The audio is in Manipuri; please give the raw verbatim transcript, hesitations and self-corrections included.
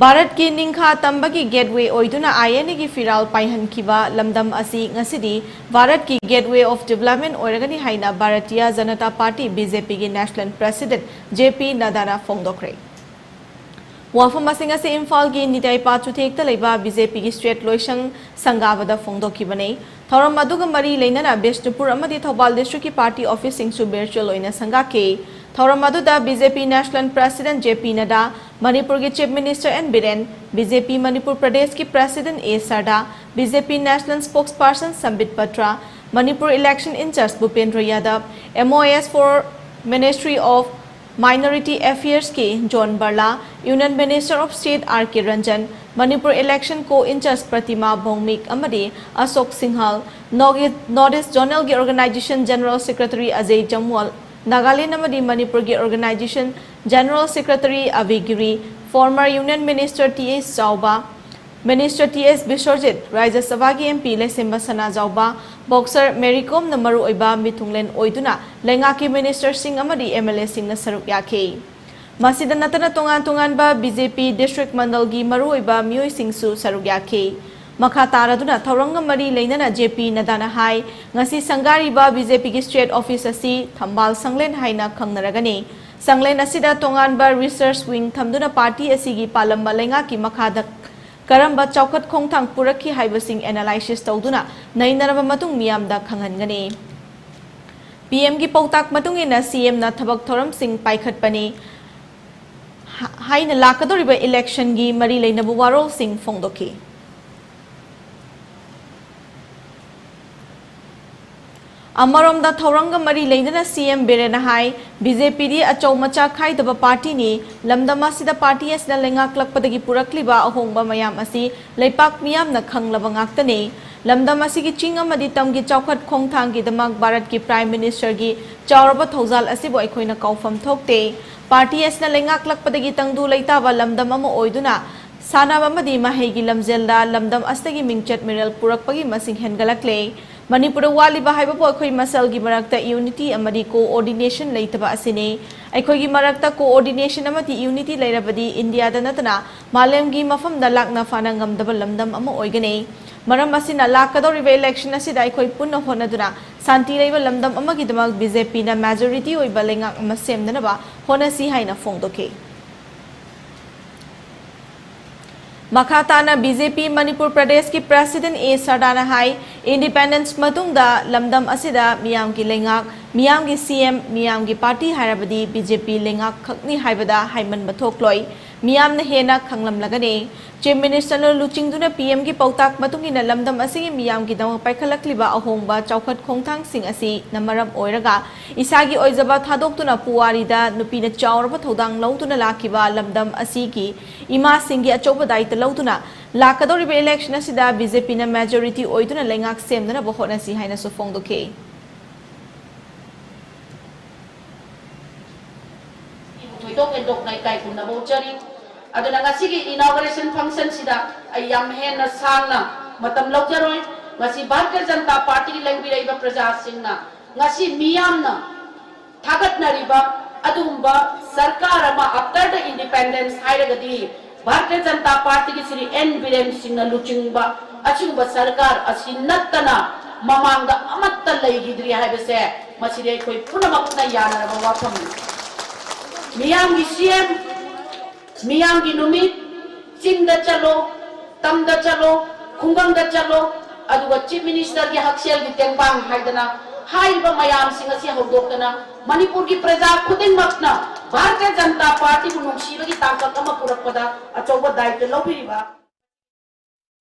ꯚꯥꯔꯠꯀꯤ ꯅꯤꯡꯈꯥ ꯇꯝꯕꯒꯤ ꯒꯦꯠꯋꯦ ꯑꯣꯏꯗꯨꯅ ꯑꯥꯏ ꯑꯦꯟ ꯑꯦꯒꯤ ꯐꯤꯔꯥꯜ ꯄꯥꯏꯍꯟꯈꯤꯕ ꯂꯝꯗꯝ ꯑꯁꯤ ꯉꯁꯤꯗꯤ ꯚꯥꯔꯠꯀꯤ ꯒꯦꯠꯋꯦ ꯑꯣꯐ ꯗꯤꯕꯂꯞꯃꯦꯟ ꯑꯣꯏꯔꯒꯅꯤ ꯍꯥꯏꯅ Bharatiya Janata party, B J ꯄꯤꯒꯤ ꯅꯦꯁꯅꯦꯜ ꯄ꯭ꯔꯦꯁꯤꯗꯦꯟꯠ ꯖꯦ ꯄꯤ ꯅꯗꯥꯅ ꯐꯣꯡꯗꯣꯛꯈ꯭ꯔꯦ꯫ ꯋꯥꯐꯝ ꯑꯁꯤꯡ ꯑꯁꯤ ꯏꯝꯐꯥꯜꯒꯤ ꯅꯤꯇꯥꯏꯄꯥ ꯆꯨꯊꯦꯛꯇ ꯂꯩꯕ ꯕꯤ ꯖꯦ ꯄꯤꯒꯤ ꯁ꯭ꯇꯦꯠ ꯂꯣꯏꯁꯪ ꯁꯪꯒꯥꯕꯗ ꯐꯣꯡꯗꯣꯛꯈꯤꯕꯅꯤ꯫ ꯊꯧꯔꯝ ꯑꯗꯨꯒ ꯃꯔꯤ ꯂꯩꯅꯅ ꯕꯤꯁꯅꯨꯄꯨꯔ ꯑꯃꯗꯤ ꯊꯧꯕꯥꯜ ꯗꯤꯁꯇ꯭ꯔꯤꯛꯀꯤ ꯄꯥꯔꯇꯤ ꯑꯣꯐꯤꯁꯁꯤꯡꯁꯨ ꯚꯔꯆꯨꯑꯦꯜ ꯑꯣꯏꯅ ꯁꯪꯒꯥꯈꯤ꯫ ꯊꯧꯔꯝ ꯑꯗꯨꯗ B J P national president J P Nadda, ꯃꯅꯤꯄꯨꯔꯒꯤ chief minister N Biren, B J P Manipur ꯄ꯭ꯔꯗꯦꯁꯀꯤ president A Sharda, B J P national spokesperson Sambit Patra, Manipur election in charge Bhupender Yadav, M O S for ministry of minority ꯑꯦꯐꯤꯌꯔꯁꯀꯤ John Barla, union minister of state R K Ranjan, Manipur election co in charge Pratima Bhowmik ꯑꯃꯗꯤ ꯑꯁꯣꯛ ꯁꯤꯡꯍꯜ, ꯅꯣꯔꯠ ꯏꯁ ꯖꯣꯅꯦꯜꯒꯤ ꯑꯣꯔꯒꯅꯥꯏꯖꯦꯁꯟ ꯖꯦꯅꯔꯦꯜ ꯁꯦꯀ꯭ꯔꯦꯇꯔꯤ ꯑꯖꯌ ꯖꯝꯋꯥꯜ, ꯅꯥꯒꯥꯂꯦꯟ ꯑꯃꯗꯤ ꯃꯅꯤꯄꯨꯔꯒꯤ organisation general secretary Abhi Giri, former union minister T S Chaoba, minister T S Biswajit, Rajya ꯁꯚꯥꯒꯤ M P Leishemba Sanajaoba, boxer Mary ꯀꯣꯝꯅ ꯃꯔꯨꯑꯣꯏꯕ ꯃꯤꯊꯨꯡꯂꯦꯟ ꯑꯣꯏꯗꯨꯅ ꯂꯩꯉꯥꯛꯀꯤ ꯃꯤꯅꯤꯁꯇꯔꯁꯤꯡ ꯑꯃꯗꯤ ꯑꯦꯝ ꯑꯦꯜ ꯑꯦꯁꯤꯡꯅ ꯁꯔꯨꯛ ꯌꯥꯈꯤ꯫ ꯃꯁꯤꯗ ꯅꯠꯇꯅ ꯇꯣꯉꯥꯟ ꯇꯣꯉꯥꯟꯕ ꯕꯤ ꯖꯦ ꯄꯤ ꯗꯤꯁꯇ꯭ꯔꯤꯛ ꯃꯟꯗꯜꯒꯤ ꯃꯔꯨꯑꯣꯏꯕ ꯃꯤꯑꯣꯏꯁꯤꯡꯁꯨ ꯁꯔꯨꯛ ꯌꯥꯈꯤ꯫ ꯃꯈꯥ ꯇꯥꯔꯗꯨꯅ ꯊꯧꯔꯝꯒ ꯃꯔꯤ ꯂꯩꯅꯅ ꯖꯦ ꯄꯤ ꯅꯗꯥꯅ ꯍꯥꯏ, ꯉꯁꯤ ꯁꯪꯒꯥꯔꯤꯕ ꯕꯤ ꯖꯦ ꯄꯤꯒꯤ ꯁ꯭ꯇꯦꯠ ꯑꯣꯐꯤꯁ ꯑꯁꯤ ꯊꯝꯕꯥꯜ ꯁꯪꯂꯦꯟ ꯍꯥꯏꯅ ꯈꯪꯅꯔꯒꯅꯤ꯫ ꯁꯪꯂꯦꯟ ꯑꯁꯤꯗ ꯇꯣꯉꯥꯟꯕ ꯔꯤꯁꯔꯆ ꯋꯤꯡ ꯊꯝꯗꯨꯅ ꯄꯥꯔꯇꯤ ꯑꯁꯤꯒꯤ ꯄꯥꯜꯂꯝꯕ ꯂꯩꯉꯥꯛꯀꯤ ꯃꯈꯥꯗ ꯀꯔꯝꯕ ꯆꯥꯎꯈꯠ ꯈꯣꯡꯊꯥꯡ ꯄꯨꯔꯛꯈꯤ ꯍꯥꯏꯕꯁꯤꯡ ꯑꯦꯅꯥꯂꯥꯏꯁꯤꯁ ꯇꯧꯗꯨꯅ ꯅꯩꯅꯔꯕ ꯃꯇꯨꯡ ꯃꯤꯌꯥꯝꯗ ꯈꯪꯍꯟꯒꯅꯤ꯫ ꯄꯤ ꯑꯦꯝꯒꯤ ꯄꯥꯎꯇꯥꯛ ꯃꯇꯨꯡ ꯏꯟꯅ ꯁꯤ ꯑꯦꯝꯅ ꯊꯕꯛ ꯊꯧꯔꯝꯁꯤꯡ ꯄꯥꯏꯈꯠꯄꯅꯤ ꯍꯥ-, ꯍꯥꯏꯅ ꯂꯥꯛꯀꯗꯧꯔꯤꯕ ꯏꯂꯦꯛꯁꯟꯒꯤ ꯃꯔꯤ ꯂꯩꯅꯕ ꯋꯥꯔꯣꯜꯁꯤꯡ ꯐꯣꯡꯗꯣꯛꯈꯤ꯫ ꯑꯃꯔꯣꯝꯗ ꯊꯧꯔꯝꯒ ꯃꯔꯤ ꯂꯩꯅꯅ ꯁꯤ ꯑꯦꯝ ꯕꯤꯔꯦꯟꯅ ꯍꯥꯏ, ꯕꯤ ꯖꯦ ꯄꯤꯗꯤ ꯑꯆꯧ ꯃꯆꯥ ꯈꯥꯏꯗꯕ ꯄꯥꯔꯇꯤꯅꯤ꯫ ꯂꯝꯗꯝ ꯑꯁꯤꯗ ꯄꯥꯔꯇꯤ ꯑꯁꯤꯅ ꯂꯩꯉꯥꯛꯂꯛꯄꯗꯒꯤ ꯄꯨꯔꯛꯂꯤꯕ ꯑꯍꯣꯡꯕ ꯃꯌꯥꯝ ꯑꯁꯤ ꯂꯩꯄꯥꯛ ꯃꯤꯌꯥꯝꯅ ꯈꯪꯂꯕ ꯉꯥꯛꯇꯅꯤ꯫ ꯂꯝꯗꯝ ꯑꯁꯤꯒꯤ ꯆꯤꯡ ꯑꯃꯗꯤ ꯇꯝꯒꯤ ꯆꯥꯎꯈꯠ ꯈꯣꯡꯊꯥꯡꯒꯤꯗꯃꯛ ꯚꯥꯔꯠꯀꯤ ꯄ꯭ꯔꯥꯏꯝ ꯃꯤꯅꯤꯁꯇꯔꯒꯤ ꯆꯥꯎꯔꯕ ꯊꯧꯖꯥꯜ ꯑꯁꯤꯕꯨ ꯑꯩꯈꯣꯏꯅ ꯀꯥꯎꯐꯝ ꯊꯣꯛꯇꯦ꯫ ꯄꯥꯔꯇꯤ ꯑꯁꯤꯅ ꯂꯩꯉꯥꯛꯂꯛꯄꯗꯒꯤ ꯇꯪꯗꯨ ꯂꯩꯇꯥꯕ ꯂꯝꯗꯝ ꯑꯃ ꯑꯣꯏꯗꯨꯅ ꯁꯥꯟꯅꯕ ꯑꯃꯗꯤ ꯃꯍꯩꯒꯤ ꯂꯝꯖꯦꯜꯗ ꯂꯝꯗꯝ ꯑꯁꯤꯗꯒꯤ ꯃꯤꯡꯆꯠ ꯃꯤꯔꯦꯜ ꯄꯨꯔꯛꯄꯒꯤ ꯃꯁꯤꯡ ꯍꯦꯟꯒꯠꯂꯛꯂꯦ꯫ ꯃꯅꯤꯄꯨꯔꯗ ꯋꯥꯠꯂꯤꯕ ꯍꯥꯏꯕꯕꯨ ꯑꯩꯈꯣꯏ ꯃꯁꯦꯜꯒꯤ ꯃꯔꯛꯇ unity ꯑꯃꯗꯤ coordination ꯂꯩꯇꯕ ꯑꯁꯤꯅꯤ꯫ ꯑꯩꯈꯣꯏꯒꯤ ꯃꯔꯛꯇ coordination ꯑꯃꯗꯤ unity ꯂꯩꯔꯕꯗꯤ ꯏꯟꯗꯤꯌꯥꯗ ꯅꯠꯇꯅ ꯃꯥꯂꯦꯝꯒꯤ ꯃꯐꯝꯗ ꯂꯥꯛꯅ ꯐꯥꯅ ꯉꯝꯗꯕ ꯂꯝꯗꯝ ꯑꯃ ꯑꯣꯏꯒꯅꯤ꯫ ꯃꯔꯝ ꯑꯁꯤꯅ ꯂꯥꯛꯀꯗꯧꯔꯤꯕ election ꯑꯁꯤꯗ ꯑꯩꯈꯣꯏ ꯄꯨꯟꯅ ꯍꯣꯠꯅꯗꯨꯅ ꯁꯥꯟꯇꯤ ꯂꯩꯕ ꯂꯝꯗꯝ ꯑꯃꯒꯤꯗꯃꯛ BJPꯅ majority ꯑꯣꯏꯕ ꯂꯩꯉꯥꯛ ꯑꯃ ꯁꯦꯝꯅꯅꯕ ꯍꯣꯠꯅꯁꯤ ꯍꯥꯏꯅ ꯐꯣꯡꯗꯣꯛꯈꯤ꯫ ꯃꯈꯥ ꯇꯥꯅ BJP ꯃꯅꯤꯄꯨꯔ ꯄ꯭ꯔꯗꯦꯁꯀꯤ president A ꯁꯔꯗꯥꯅ ꯍꯥꯏ, independence ꯃꯇꯨꯡꯗ ꯂꯝꯗꯝ ꯑꯁꯤꯗ ꯃꯤꯌꯥꯝꯒꯤ ꯂꯩꯉꯥꯛ, ꯃꯤꯌꯥꯝꯒꯤ CM, ꯃꯤꯌꯥꯝꯒꯤ party ꯍꯥꯏꯔꯕꯗꯤ BJP ꯂꯩꯉꯥꯛ ꯈꯛꯅꯤ ꯍꯥꯏꯕꯗ ꯍꯥꯏꯃꯟꯕ ꯊꯣꯛꯂꯣꯏ꯫ ꯃꯤꯌꯥꯝꯅ ꯍꯦꯟꯅ ꯈꯪꯂꯝꯂꯒꯅꯤ꯫ Chief Ministerꯅ ꯂꯨꯆꯤꯡꯗꯨꯅ PMꯒꯤ ꯄꯥꯎꯇꯥꯛ ꯃꯇꯨꯡ ꯏꯟꯅ ꯂꯝꯗꯝ ꯑꯁꯤꯒꯤ ꯃꯤꯌꯥꯝꯒꯤꯗꯃꯛ ꯄꯥꯏꯈꯠꯂꯛꯂꯤꯕ ꯑꯍꯣꯡꯕ ꯆꯥꯎꯈꯠ ꯈꯣꯡꯊꯥꯡꯁꯤꯡ ꯑꯁꯤꯅ ꯃꯔꯝ ꯑꯣꯏꯔꯒ ꯏꯁꯥꯒꯤ ꯑꯣꯏꯖꯕ ꯊꯥꯗꯣꯛꯇꯨꯅ ꯄꯨꯋꯥꯔꯤꯗ ꯅꯨꯄꯤꯅ ꯆꯥꯎꯔꯕ ꯊꯧꯗꯥꯡ ꯂꯧꯗꯨꯅ ꯂꯥꯛꯈꯤꯕ ꯂꯝꯗꯝ ꯑꯁꯤꯒꯤ ꯏꯃꯥꯁꯤꯡꯒꯤ ꯑꯆꯧꯕ ꯗꯥꯏꯇ ꯂꯧꯗꯨꯅ ꯂꯥꯛꯀꯗꯧꯔꯤꯕ election ꯑꯁꯤꯗ BJPꯅ majority ꯑꯣꯏꯗꯨꯅ ꯂꯩꯉꯥꯛ ꯁꯦꯝꯅꯅꯕ ꯍꯣꯠꯅꯁꯤ ꯍꯥꯏꯅꯁꯨ ꯐꯣꯡꯗꯣꯛꯈꯤ꯫ ꯊꯣꯏꯗꯣꯛ ꯍꯦꯟꯗꯣꯛꯅ ꯏꯀꯥꯏ ꯈꯨꯝꯅꯕ ꯎꯠꯆꯔꯤ꯫ ꯑꯗꯨꯅ ꯉꯁꯤꯒꯤ inauguration functionꯁꯤꯗ ꯑꯩ ꯌꯥꯝ ꯍꯦꯟꯅ ꯁꯥꯡꯅ ꯃꯇꯝ ꯂꯧꯖꯔꯣꯏ꯫ ꯉꯁꯤ ꯚꯥꯔꯇꯤꯌ ꯖꯅꯇꯥ ꯄꯥꯔꯇꯤꯒꯤ ꯂꯦꯡꯕꯤꯔꯛꯏꯕ ꯄ꯭ꯔꯖꯥꯁꯤꯡꯅ ꯉꯁꯤ ꯃꯤꯌꯥꯝꯅ ꯊꯥꯒꯠꯅꯔꯤꯕ ꯑꯗꯨꯒꯨꯝꯕ ꯁꯔꯀꯥꯔ ꯑꯃ after the independence ꯍꯥꯏꯔꯒꯗꯤ ꯚꯥꯔꯇꯤꯌ ꯖꯅꯇꯥ ꯄꯥꯔꯇꯤꯒꯤ ꯁ꯭ꯔꯤ ꯑꯦꯟ ꯕꯤꯔꯦꯟ ꯁꯤꯡꯅ ꯂꯨꯆꯤꯡꯕ ꯑꯁꯤꯒꯨꯝꯕ ꯁꯔꯀꯥꯔ ꯑꯁꯤ ꯅꯠꯇꯅ ꯃꯃꯥꯡꯗ ꯑꯃꯠꯇ ꯂꯩꯈꯤꯗ꯭ꯔꯤ ꯍꯥꯏꯕꯁꯦ ꯃꯁꯤꯗꯤ ꯑꯩꯈꯣꯏ ꯄꯨꯝꯅꯃꯛꯅ ꯌꯥꯅꯔꯕ ꯋꯥꯐꯝꯅꯤ꯫ ꯃꯤꯌꯥꯝꯒꯤ CM, ꯃꯤꯌꯥꯝꯒꯤ ꯅꯨꯃꯤꯠ, ꯆꯤꯡꯗ ꯆꯠꯂꯣ, ꯇꯝꯗ ꯆꯠꯂꯣ, ꯈꯨꯡꯒꯪꯗ ꯆꯠꯂꯣ, ꯑꯗꯨꯒ Chief Ministerꯒꯤ ꯍꯛꯁꯦꯜꯒꯤ ꯇꯦꯡꯕꯥꯡ ꯍꯥꯏꯗꯅ ꯍꯥꯏꯔꯤꯕ ꯃꯌꯥꯝꯁꯤꯡ ꯑꯁꯤ ꯍꯧꯗꯣꯛꯇꯅ ꯃꯅꯤꯄꯨꯔꯒꯤ ꯄ꯭ꯔꯖꯥ ꯈꯨꯗꯤꯡꯃꯛꯅ ꯚꯥꯔꯇꯤꯌ ꯖꯅꯇꯥ ꯄꯥꯔꯇꯤꯕꯨ ꯅꯨꯡꯁꯤꯕꯒꯤ ꯇꯥꯡꯀꯛ ꯑꯃ ꯄꯨꯔꯛꯄꯗ ꯑꯆꯧꯕ ꯗꯥꯏꯇ ꯂꯧꯕꯤꯔꯤꯕ